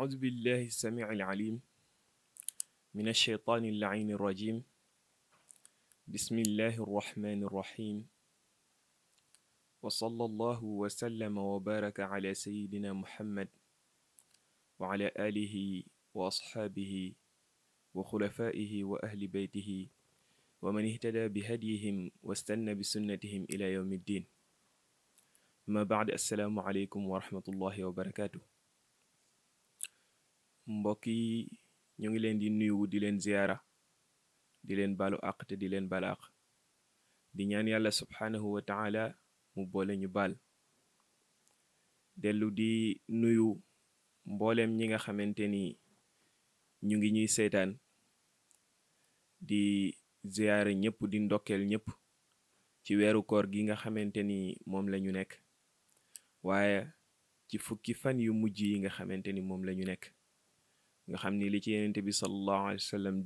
أعوذ بالله السميع العليم من الشيطان اللعين الرجيم. بسم الله الرحمن الرحيم. وصلى الله وسلم وبارك على سيدنا محمد وعلى آله وأصحابه وخلفائه وأهل بيته ومن اهتدى بهديهم واستنى بسنتهم إلى يوم الدين. ما بعد السلام عليكم ورحمة الله وبركاته. mbokk yi ñu ngi leen di nuyu di leen ziyaara di leen balu àq te di leen balaax di ñaan yàlla subhaanahu wa taala mu boole ñu baal dellu di nuyu mbooleem ñi nga xamante ni ñu ngi ñuy seetaan di ziyaara ñëpp di ndokkeel ñëpp ci weeru koor gi nga xamante ni moom la ñu nekk waaye ci fukki fan yu mujj yi nga xamante ni moom la ñu nekk nga xam ni li ci yenente bi sallallahu alayhi wa sallam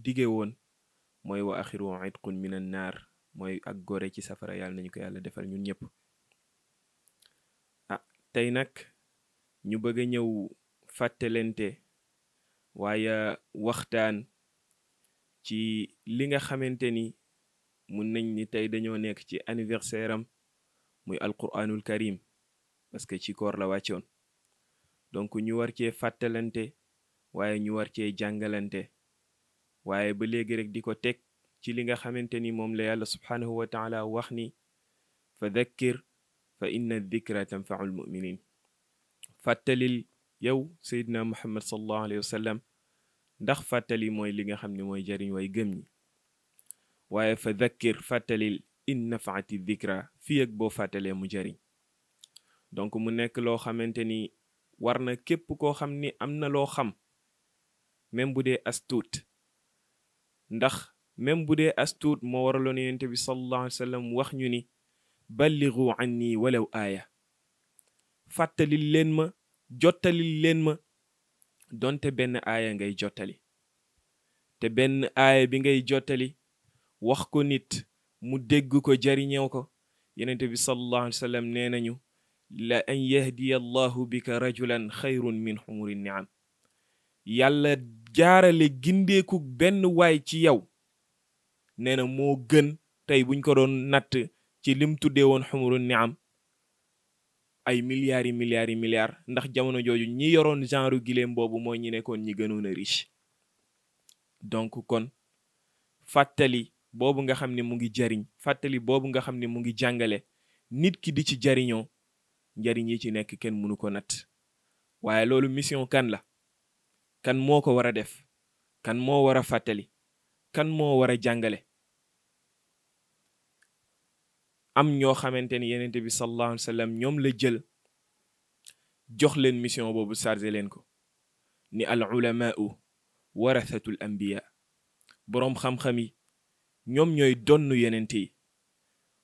dige woon mooy wa axiru itqun min an naar mooy ak gore ci safara yàlla nañu ko yàlla defal ñun ñëpp. Tey nag ñu bëgg a ñëw fàttalente waaye waxtaan ci li nga xamante ni mun nañ ni tey dañoo nekk ci anniversaire am muy alquranul karim parce que ci koor la wàccoon donc ñu war cee fàttalante waaye ñu war cee jàngalante waaye ba léegi rek di ko teg ci li nga xamante ni moom la yàlla subhaanahu wa taala wax ni fa dhakkir fa inna dhikra tanfau almuminin. fàttalil yow seydina muhammad sallallahu alayhi wa sallam ndax fàttali mooy li nga xam ne mooy jariñ way gëm ñi waaye fa dhakkir fàttalil in nafaati dhikra fii ak boo fàttalee mu jariñ. donc mu nekk loo xamante ni war na képp koo xam ni am na loo xam même bu dee as tuut ndax même bu dee as tuut moo waraloon yonent bi sallallahu alayhi wa sallam wax ñu ni balligu anni walaw aaya fàttalil leen ma jottalil leen ma donte benn aaya ngay jottali te benn aaya bi ngay jottali wax ko nit mu dégg ko jariñew ko yonent bi sallallahu alayhi wa sallam nee nañu la an yahdiya allahu bika rajulan xayrun min xumuri niam. yàlla jaarale gindeeku benn waay ci yow nee na moo gën tey buñ ko doon natt ci lim tuddee woon xumuru niam ay milliards yi milliards yi milliards ndax jamono jooju ñi yoroon genre giléem boobu mooy ñi nekkoon ñi gënoon a riche. donc kon fàttali boobu nga xam ne mu ngi jariñ fàttali boobu nga xam ne mu ngi jàngale nit ki di ci jariñoo njariñ yi ci nekk kenn mënu ko natt waaye loolu mission kan la kan moo ko war a def kan moo war a fàttali kan moo war a jàngale. am ñoo xamante ni yenente bi sallallahu alayhi wa sallam ñoom la jël jox leen mission boobu chargé leen ko ni al ulamaau warathatul anbiya boroom xam-xam yi ñoom ñooy donn yenente yi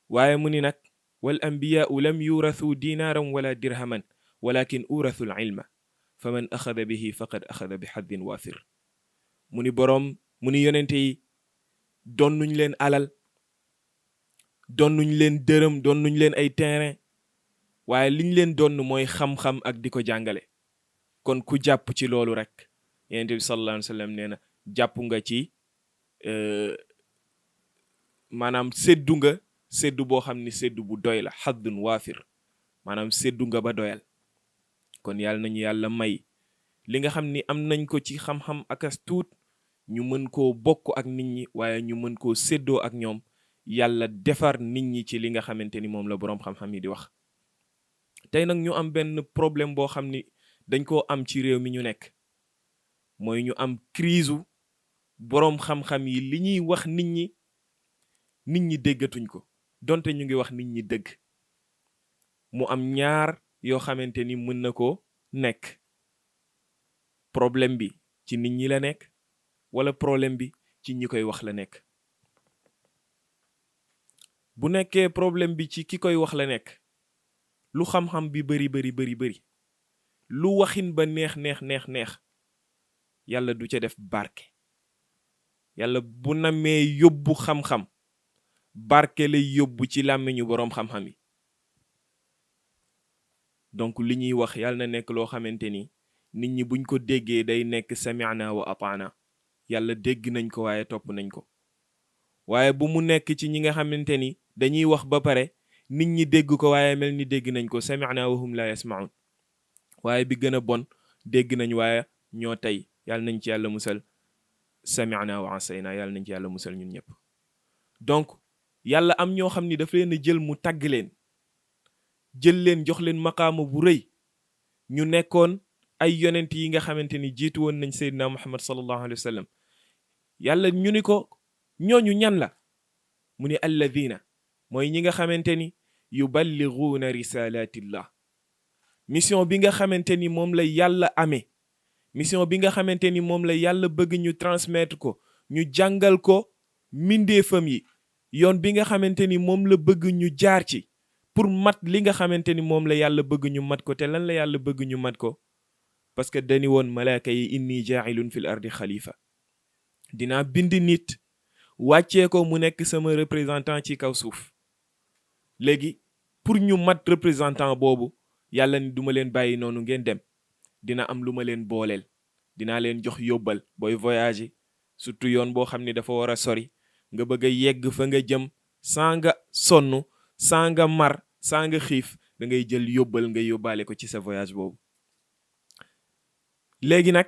waaye mu ni nag wal anbiyaau lam yurathu dinaaran wala dirhaman walakin urathu al ilma fa man axada bihi faqad axada bi xaddin waafir. mu ni yonente yi donnuñ leen alal donnuñ leen dërëm donnuñ leen ay terrain waaye liñ leen donn mooy xam-xam ak di ko jàngale. kon ku jàpp ci loolu rek yonente bi sallallahu alayhi wa sallam nee na jàpp nga ci maanaam séddu boo xam ni séddu bu doy la xaddun waafir maanaam séddu nga ba doyal. kon yàlla nañu yàlla may li nga xam ni am nañ ko ci xam-xam ak as tuut ñu mën koo bokk ak nit ñi waaye ñu mën koo séddoo ak ñoom yàlla defar nit ñi ci li nga xamante ni moom la boroom xam-xam yi di wax. tey nag ñu am benn problème boo xam ni dañ koo am ci réew mi ñu nekk mooy ñu am crise boroom xam-xam yi li ñuy wax nit ñi déggatuñ ko donte ñu ngi wax nit ñi dëgg. mu am ñaar yoo xamante ni mën na ko nekk problème bi ci nit ñi la nekk wala problème bi ci ñi koy wax la nekk. bu nekkee problème bi ci ki koy wax la nekk lu xam-xam bi bari lu waxin ba neex yàlla du ca def barke. yàlla bu namee yóbbu xam-xam barke lay yóbbu ci làmmiñu boroom xam-xam yi. donc li ñuy wax yàlla na nekk loo xamante ni nit ñi buñ ko déggee day nekk sami'na wa ata'na, yàlla dégg nañ ko waaye topp nañ ko. waaye bu mu nekk ci ñi nga xamante ni dañuy wax ba pare nit ñi dégg ko waaye mel ni dégg nañ ko, sami'na wa hum la yasma'un. waaye bi gën a bon dégg nañ waaye ñoo tey, yàlla nañ ci yàlla musal. sami'na wa asayna, yàlla nañ ci yàlla musal ñun ñëpp. donc yàlla am ñoo xam ni daf leen a jël mu tagg leen, jël leen jox leen maqaama bu rëy, ñu nekkoon ay yonent yi nga xamante ni jiitu woon nañ Seydina Muhammad sallallahu alayhi wa sallam. yàlla ñu ni ko ñooñu ñan la, mu ni alladina, mooy ñi nga xamante ni yuballighuuna risalatillah, mission bi nga xamante ni moom la yàlla amee, mission bi nga xamante ni moom la yàlla bëgg ñu transmettre ko, ñu jàngal ko mbindeefam yi, yoon bi nga xamante ni moom la bëgg ñu jaar ci pour mat li nga xamante ni moom la yàlla bëgg ñu mat ko. te lan la yàlla bëgg ñu mat ko? parce que dañu woon malaaka yi inni jaa'ilun fil ardi xalifa, dinaa bind nit wàccee ko mu nekk sama représentant ci kaw suuf. léegi pour ñu mat représentant boobu, yàlla ni duma leen bàyyi noonu ngeen dem, dina am lu ma leen booleel, dinaa leen jox yóbbal. booy voyager surtout yoon boo xam ni dafa war a sori, nga bëgg a yegg fa nga jëm saa nga sonn, saa nga mar, saa nga xiif, da ngay jël yóbbal nga yóbbaale ko ci sa voyage boobu. léegi nag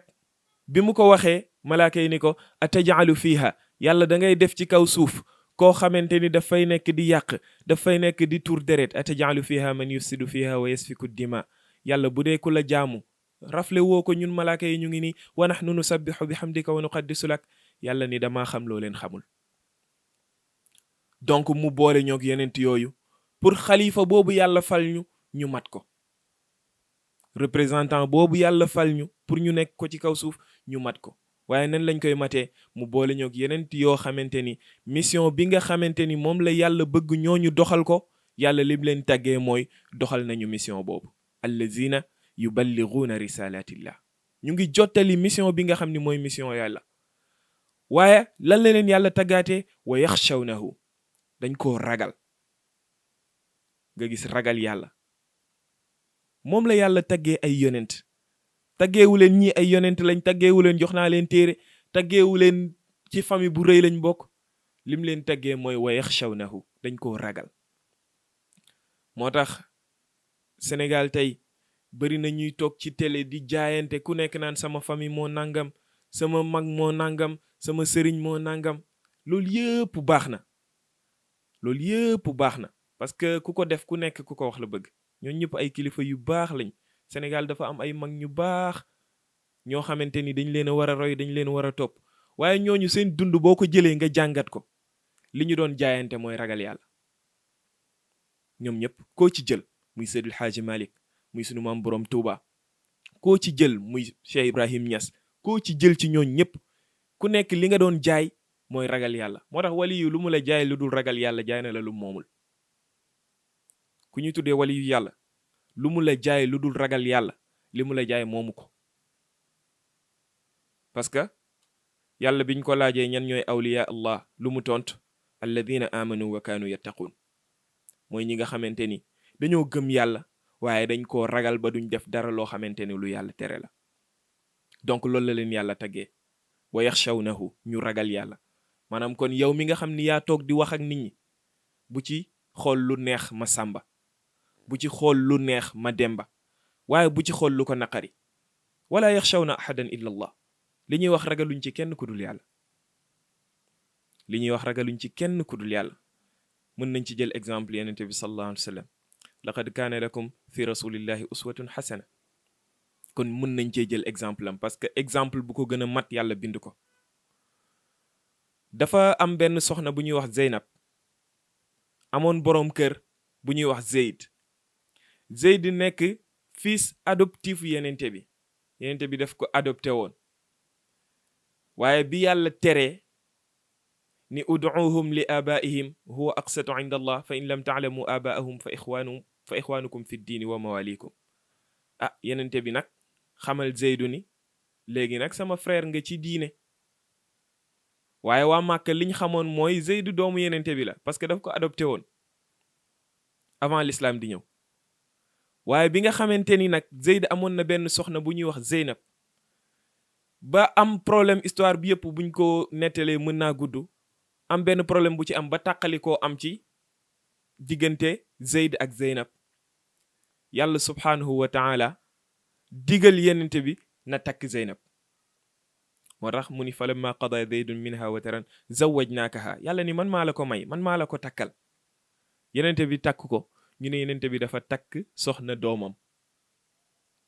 bi mu ko waxee, malaaka yi ni ko ataj'alu fiha, yàlla da ngay def ci kaw suuf koo xamante ni dafay nekk di yàq, dafay nekk di tuur deret. ataj'alu fiha man yufsidu fiha wa yasfiku dima, yàlla bu dee ku la jaamu rafle woo ko. ñun malaaka yi ñu ngi ni wa nahnu nusabbihu bihamdika wa nuqaddisu lak, yàlla ni damaa xam loo leen xamul. donc mu boole ñoog yenent yooyu pour xalifa boobu yàlla fal ñu, ñu mat ko. représentant boobu yàlla fal ñu pour ñu nekk ko ci kaw suuf, ñu mat ko. waaye nan lañ koy matee? mu boole ñoog yenent yoo xamante ni mission bi nga xamante ni moom la yàlla bëgg ñooñu doxal ko, yàlla lim leen tàggee mooy doxal nañu mission boobu. allazina yuballighuuna risalatillah, ñu ngi jottali mission bi nga xam ni mooy mission yàlla. waaye lan la leen yàlla tàggaatee? wa yaxshawnahu, dañ koo ragal. nga gis ragal yàlla moom la yàlla taggee ay yonent. taggeewu leen ñii ay yonent lañ, taggeewu leen jox naa leen téere, taggeewu leen ci famille bu rëy lañ bokk. lim leen taggee mooy wa yaxshawnahu, dañ koo ragal. moo tax Sénégal tey bari na ñuy toog ci télé di jaayante, ku nekk naan sama famille moo nangam, sama mag moo nangam, sama sëriñ moo nangam. loolu yëpp baax na, loolu yëpp baax na, parce que ku ko def ku nekk ku ko wax la bëgg. ñoo ñëpp ay kilifa yu baax lañ. Sénégal dafa am ay mag ñu baax ñoo xamante ni dañ leen a war a roy, dañ leen war a topp. waaye ñooñu seen dund boo ko jëlee nga jàngat ko, li ñu doon jaayante mooy ragal yàlla. ñoom ñëpp koo ci jël, muy Seydil Hadji Malick, muy sunu maam borom Touba, koo ci jël muy Cheikh Ibrahim Niass, koo ci jël ci ñooñ ñëpp ku nekk li nga doon jaay mooy ragal yàlla. moo tax wali yu lu mu la jaay lu dul ragal yàlla, jaay na la lu moomul. ku ñu tuddee wali yu yàlla, lu mu la jaay lu dul ragal yàlla, li mu la jaay moomu ko. parce que yàlla biñ ko laajee ñan ñooy awliya allah, lu mu tont? alladina amanu wa kaanu yattaqun, mooy ñi nga xamante ni dañoo gëm yàlla waaye dañ koo ragal ba duñ def dara loo xamante ni lu yàlla tere la. donc loolu la leen yàlla taggee wa yaxshawnahu, ñu ragal yàlla. maanaam kon yow mi nga xam ni yaa toog di wax ak nit ñi, bu ci xool lu neex ma sàmba, bu ci xool lu neex ma demba, waaye bu ci xool lu ko naqari. wala yaxshawna ahadan illa allah, li ñuy wax ragaluñ ci kenn ku dul yàlla. li ñuy wax ragaluñ ci kenn ku dul yàlla. mën nañ ci jël exemple yenente bi sallallahu alayhi wa sallam, laqad kaana lakum fi rasulillahi uswatun xasana. kon mën nañ cee jël exemple am, parce que exemple bu ko gën a mat yàlla bind ko. dafa am benn soxna bu ñuy wax Zeynab, amoon boroom kër bu ñuy wax Zeyd nekk fils adoptif yenente bi daf ko adopté woon. waaye bi yàlla teree ni ud'uuhum li abaihim huwa aqsatu inda allah fa in lam ta'lamu abaahum fa ixwaanukum fi ddiini wa mawalikum. yenente bi nag xamal Zeydu ni léegi nag sama frère nga ci diine. waaye waa Màkka liñ xamoon mooy Zeydu doomu yenente bi la, parce que daf ko adopté woon avant l'islam di ñëw. waaye bi nga xamante ni nag Zeyd amoon na benn soxna bu ñuy wax Zeynab ba am problème, histoire bi yëpp buñ ko nettalee mën naa gudd, am benn problème bu ci am ba tàqalikoo am ci diggante Zeyd ak Zeynab. yàlla subhaanahu wa taala digal yenente bi na takk Zeynab. moo tax mu ni falamma qada Zeydun minha wataran zawwajnaakaha, yàlla ni man maa la ko may, man maa la ko takkal. yenente bi takk ko, ñu ne yenente bi dafa takk soxna doomam.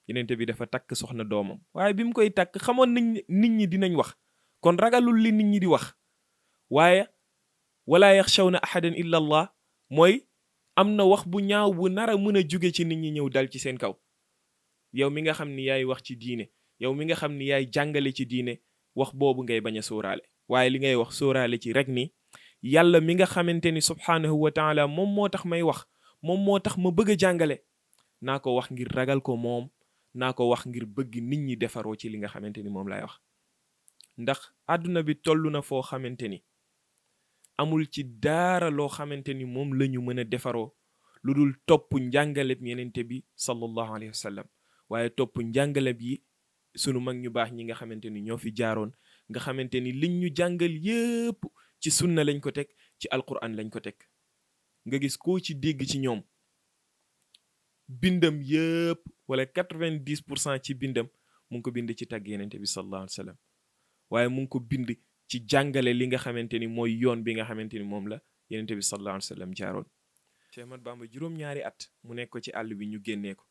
yenente bi dafa takk soxna doomam, waaye bi mu koy takk xamoon nañ nit ñi dinañ wax, kon ragalul li nit ñi di wax. waaye wala yaxshawna ahadan illa allah, mooy am na wax bu ñaaw bu nar a mën a jóge ci nit ñi ñëw dal ci seen kaw. yow mi nga xam ni yaay wax ci diine, yow mi nga xam ni yaay jàngale ci diine, wax boobu ngay bañ a sóoraale. waaye li ngay wax sóoraale ci rek ni yàlla mi nga xamante ni subhaanahu wa taala moom moo tax may wax, moom moo tax ma bëgg a jàngale, naa ko wax ngir ragal ko moom, naa ko wax ngir bëgg nit ñi defaroo ci li nga xamante ni moom lay wax. ndax àdduna bi toll na foo xamante ni amul ci daara loo xamante ni moom la ñu mën a defaroo lu dul topp njàngaleb yenente bi sallallahu alayhi wa sallam, waaye topp njàngaleb yi sunu mag ñu baax ñi nga xamante ni ñoo fi jaaroon, nga xamante ni liñ ñu jàngal yépp ci sunna lañ ko teg, ci alquran lañ ko teg. nga gis koo ci dégg ci ñoom bindam yépp wala 90% ci bindam mu ngi ko bind ci tagg yenente bi sallallahu alayhi wa sallam, waaye mu ngi ko bind ci jàngale li nga xamante ni mooy yoon bi nga xamante ni moom la yenente bi sallallahu alayhi wa sallam jaaroon. Cheikh Ahmad Bamba juróom-ñaari at mu nekk ko ci àll bi, ñu génnee ko,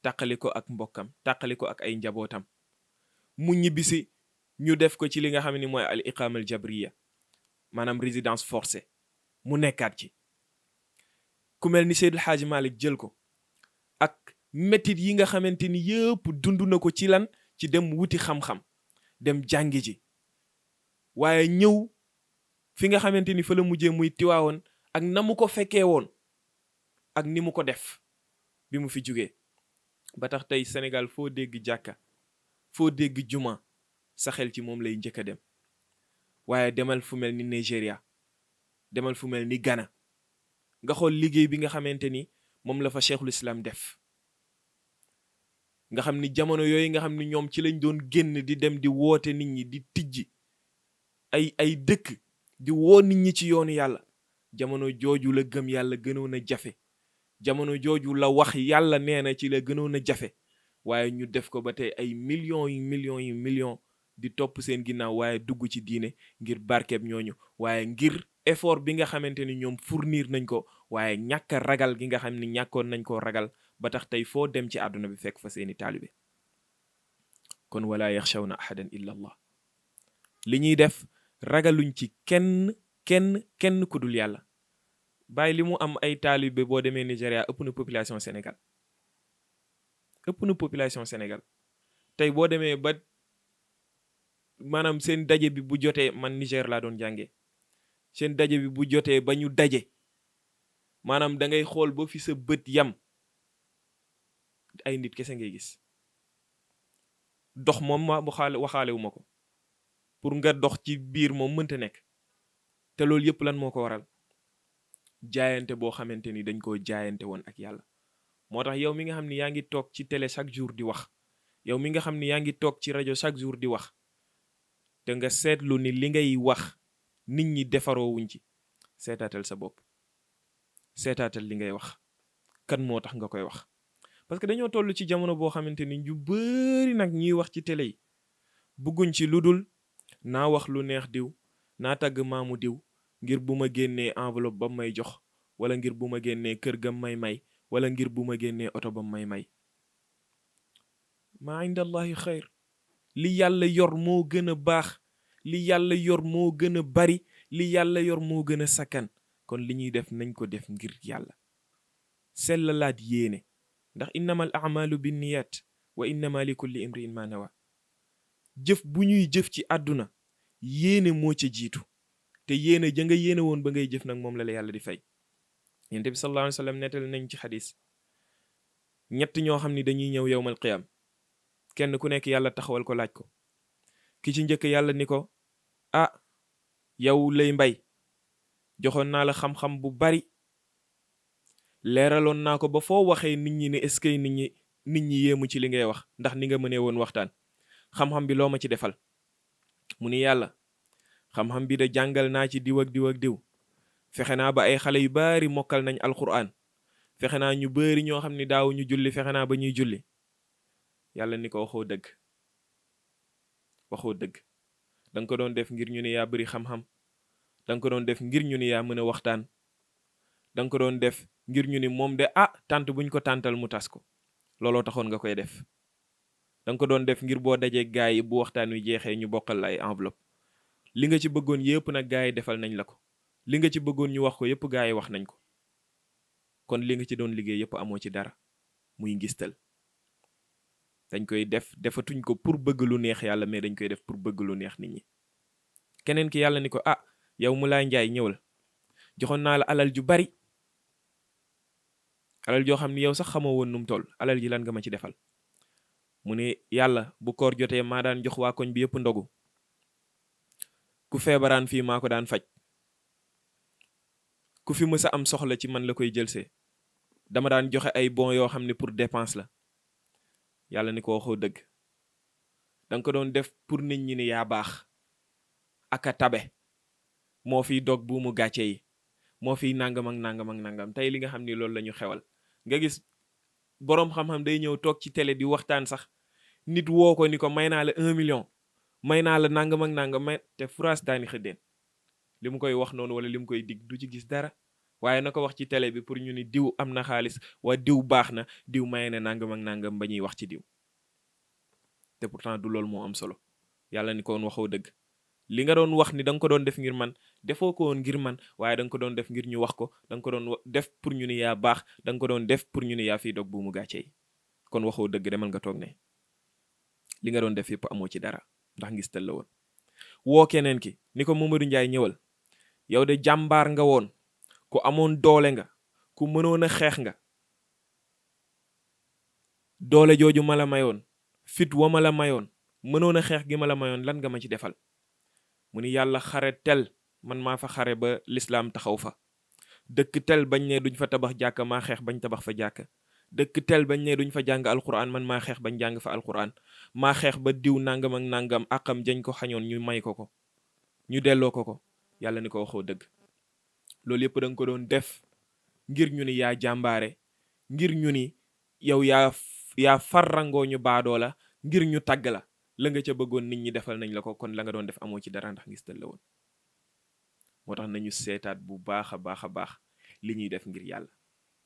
tàqali ko ak mbokkam, tàqali ko ak ay njabootam, mu ñibbisi ñu def ko ci li nga xam ne mooy al iqama al jabriya, maanaam résidence forcée, mu nekkaat ci. ku mel ni Seydil Hadji Malick jël ko ak métit yi nga xamante ni yëpp dund na ko ci lan, ci dem wuti xam-xam, dem jàngi ji, waaye ñëw fi nga xamante ni fa la mujjee muy Tiwaawoon, ak na mu ko fekkee woon ak ni mu ko def bi mu fi jugee. ba tax tey Sénégal foo dégg jàkka, foo dégg juma, sa xel ci moom lay njëkk a dem. waaye demal fu mel ni Nigeria, demal fu mel ni Ghana, nga xool liggéey bi nga xamante ni moom la fa cheikhul islam def. nga xam ni jamono yooyu nga xam ni ñoom ci lañ doon génn di dem di woote nit ñi, di tijji ay dëkk, di woo nit ñi ci yoonu yàlla. jamono jooju la gëm yàlla gënoon a jafe, jamono jooju la wax yàlla nee na ci la gënoon a jafe, waaye ñu def ko ba tey ay millions di topp seen ginnaaw, waaye dugg ci diine ngir barkeeb ñooñu, waaye ngir effort bi nga xamante ni ñoom fournir nañ ko, waaye ñàkk a ragal gi nga xam ni ñàkkoon nañ koo ragal, ba tax tey foo dem ci àdduna bi fekk fa seeni taalibe. kon wala yaxshawna ahadan illa allah, li ñuy def ragaluñ ci kenn ku dul yàlla. bàyyi li mu am ay taalibe boo demee Nigéria ëpp na population Sénégal, tey boo demee ba maanaam seen daje bi bu jotee, man Niger laa doon jàngee, seen daje bi bu jotee ba ñu daje, maanaam da ngay xool ba fi sa bët yam, ay nit kese ngay gis. dox moom waxaale wu ma ko, pour nga dox ci biir moom mënta nekk. te loolu yëpp lan moo ko waral? jaayante boo xamante ni dañ koo jaayante woon ak yàlla. moo tax yow mi nga xam ni yaa ngi toog ci télé chaque jour di wax, yow mi nga xam ni yaa ngi toog ci rajo chaque jour di wax, te nga seetlu ni li ngay wax nit ñi defaroo wuñ ci, seetaatal sa bopp, seetaatal li ngay wax kan moo tax nga koy wax. parce que dañoo toll ci jamono boo xamante ni ñu bari nag ñuy wax ci télé yi bëgguñ ci lu dul naa wax lu neex diw, naa tagg maamu diw, ngir bu ma génnee enveloppe ba may jox, wala ngir bu ma génnee kër ga may, wala ngir bu ma génnee oto ba may. maa indallahi xayr, li yàlla yor moo gën a baax, li yàlla yor moo gën a bari, li yàlla yor moo gën a sakkan. kon li ñuy def nañ ko def ngir yàlla, sellalaat yéene, ndax innamal a'malu binniyat wa innama li kulli imri'in ma nawa. jëf bu ñuy jëf ci àdduna yéene moo ca jiitu, te yéene ja nga yéene woon ba ngay jëf nag moom la yàlla di fay. Yonent bi sallallahu alayhi wa sallam nettal nañ ci xadis ñett ñoo xam ni dañuy ñëw yowmal qiyaam, kenn ku nekk yàlla taxawal ko laaj ko. ki ci njëkk yàlla ni ko, ah yow lay mbay, joxoon naa la xam-xam bu bari, leeraloon naa ko ba foo waxee nit ñi ne est-ce que nit ñi yéemu ci li ngay wax ndax ni nga mënee woon waxtaan xam-xam bi loo ma ci defal. mu ni yàlla xam-xam bi de jàngal naa ci diw ak diw ak diw, fexe naa ba ay xale yu bari mokkal nañ alquran, fexe naa ñu bari ñoo xam ni daaw ñu julli fexe naa ba ñuy julli. yàlla ni ko waxoo dëgg, waxoo dëgg. danga ko doon def ngir ñu ne yaa bari xam-xam, danga ko doon def ngir ñu ni yaa mën a waxtaan, danga ko doon def ngir ñu ni moom de tànt buñ ko tàntal mu tas ko, looloo taxoon nga koy def. danga ko doon def ngir boo dajee gaay yi bu waxtaan wi jeexee ñu bokkal la ay enveloppe. li nga ci bëggoon yépp nag gaay yi defal nañ la ko, li nga ci bëggoon ñu wax ko yépp gaay yi wax nañ ko. kon li nga ci doon liggéey yépp amoo ci dara, muy ngistal. dañ koy defatuñ ko pour bëgg lu neex yàlla, mais dañ koy def pour bëgg lu neex nit ñi. keneen ki yàlla ni ko yow Moulay Njaay ñëwal, joxoon naa la alal ju bari, alal joo xam ni yow sax xamoo woon num toll, alal ji lan nga ma ci defal. mu ne yàlla bu koor jotee maa daan jox waa koñ bi yépp ndogu, ku feebaraan fii maa ko daan faj, ku fi mës a am soxla ci man la koy jëlsee, dama daan joxe ay bon yoo xam ne pour dépense la. yàlla ni ko waxoo dëgg, danga ko doon def pour nit ñi ni yaa baax aka tabe, moo fiy dog buumu gàcce yi, moo fiy nangam ak nangam ak nangam. tey li nga xam ni loolu la ñu xewal, nga gis boroom xam-xam day ñëw toog ci télé di waxtaan sax, nit woo ko ni ko may naa la 1 million, may naa la nangam ak nangam, te France daani xëddeen li mu koy wax noonu wala li mu koy dig du ci gis dara, waaye na ko wax ci télé bi pour ñu ni diw am na xaalis, waa diw baax na, diw may na nangam ak nangam ba ñuy wax ci diw. te pourtant du loolu moo am solo. yàlla ni ko woon waxoo dëgg, li nga doon wax ni da nga ko doon def ngir man, defoo ko woon ngir man, waaye da nga ko doon def ngir ñu wax ko, da nga ko doon def pour ñu ni yaa baax, da nga ko doon def pour ñu ni yaa fiy dog buumu gàcce yi. kon waxoo dëgg, demal nga toog ne li nga doon def yëpp amoo ci dara, ndax ngistal la woon. woo keneen ki ni ko Mamadou Ndiaye ñëwal, yow de jàmbaar nga woon, ku amoon doole nga, ku mënoon a xeex nga. doole jooju ma la mayoon, fit wa ma la mayoon, mënoon a xeex gi ma la mayoon, lan nga ma ci defal. mu ni yàlla xare tel man maa fa xare ba lislaam taxaw fa, dëkk tel bañ ne duñ fa tabax jàkka maa xeex bañ tabax fa jàkka, dëkk tel bañ ne duñ fa jàng alquran man maa xeex bañ jàng fa alquran, maa xeex ba diw nangam ak nangam akam jañ ko xañoon ñu may ko ko, ñu delloo ko ko. yàlla ni ko waxoo dëgg, loolu yëpp da nga ko doon def ngir ñu ni yaa jàmbaare, ngir ñu ni yow yaa farrangoo ñu baadoo la, ngir ñu tàgg la nga ca bëggoon nit ñi defal nañ la ko, kon la nga doon def amoo ci dara ndax ngistal la woon. moo tax nañu seetaat bu baax a baax a baax li ñuy def ngir yàlla,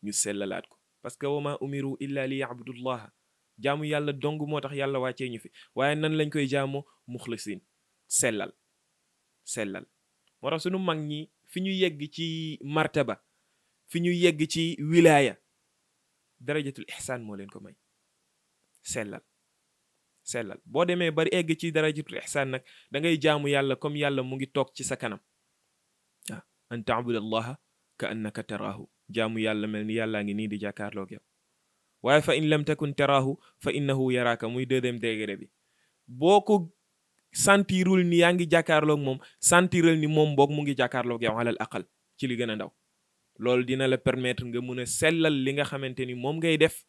ñu sellalaat ko, parce que wa ma umiru illa li ya'budullaha, jaamu yàlla dong moo tax yàlla wàccee ñu fi, waaye nan lañ koy jaamoo muxlisin, sellal. moo tax sunu mag ñi fi ñu yegg ci martaba, fi ñu yegg ci wilaaya, darajatul ihsaan moo leen ko may. sellal boo demee bari egg ci darajatul ihsaan nag da ngay jaamu yàlla comme yàlla mu ngi toog ci sa kanam. an ta'budallaha ka annaka taraahu, jaamu yàlla mel ni yàllaa ngi nii di jàkkaarloog yow. waaye fa in lam takun taraahu fa innahu yaraaka, muy deuxième degré bi. boo ko sentirul ni yaa ngi jàkkaarloog moom, sentiral ni moom boog mu ngi jàkkaarloog yow alal aqal ci li gën a ndaw. loolu dina la permettre nga mun a sellal li nga xamante ni moom ngay def,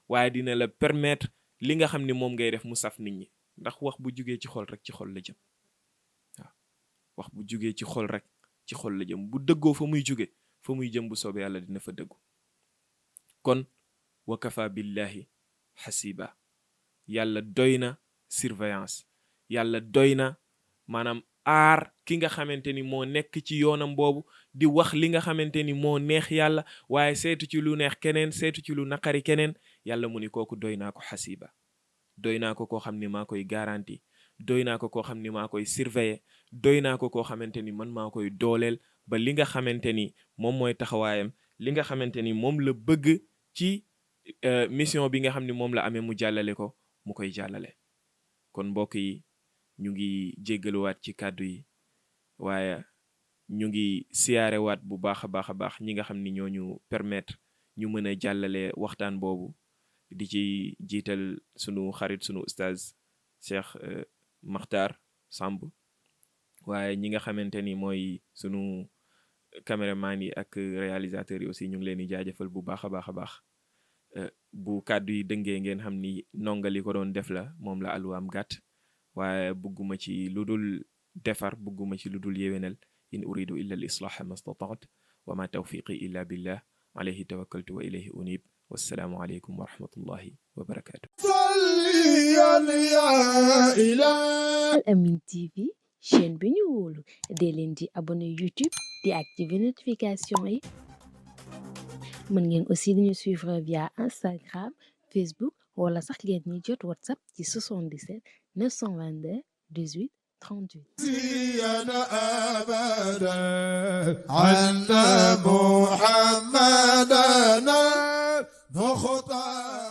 waaye dina la permettre li nga xam ni moom ngay def mu saf nit ñi, ndax wax bu jugee ci xol rek ci xol la jëm. waaw wax bu jugee ci xol rek ci xol la jëm, bu dëggoo fa muy jóge fa muy jëm bu soobee yàlla dina fa dëggu. kon wa kafa billahi xasiba, yàlla doy na surveillance, yàlla doy na maanaam aar ki nga xamante ni moo nekk ci yoonam boobu di wax li nga xamante ni moo neex yàlla, waaye seetu ci lu neex keneen, seetu ci lu naqari keneen. yàlla mu ni kooku doy naa ko xasiba, doy naa ko koo xam ni maa koy garanti, doy naa ko koo xam ni maa koy surveiller, doy naa ko koo xamante ni man maa koy dooleel ba li nga xamante ni moom mooy taxawaayam, li nga xamante ni moom la bëgg ci mission bi nga xam ni moom la amee mu jàllale ko, mu koy jàllale. kon mbokk yi ñu ngi jéggaluwaat ci kàddu yi, waaye ñu ngi siyaarewaat bu baax a baax a baax ñi nga xam ni ñoo ñu permettre ñu mën a jàllale waxtaan boobu, di ci jiital sunu xarit sunu ustaaz Cheikh Makhtar Samb, waaye ñi nga xamante ni mooy sunu caméraman yi ak réalisateurs yi aussi ñu ngi leen di jaajëfal bu baax a baax a baax bu kàddu yi dëngee ngeen xam ni nongali ko doon def la moom la alwaam gàtt waaye bugguma ci lu dul defar bugguma ci lu dul yéwénal in uridu illa al islaha ma stataat wa ma tawfiqi illa billah alayhi tawakkaltu wa ilayhi unib wassalaamu aleykum wa rahmatullahi wa barakatuh. Al Amine TV chaîne bi ñu wóolu dee leen di abonné YouTube di activer notification yi mën ngeen aussi di ñu suivre via Instagram Facebook wala sax ngeen ñuy jot WhatsApp ci 77 922 18 38. أبدا أن محمدنا مختار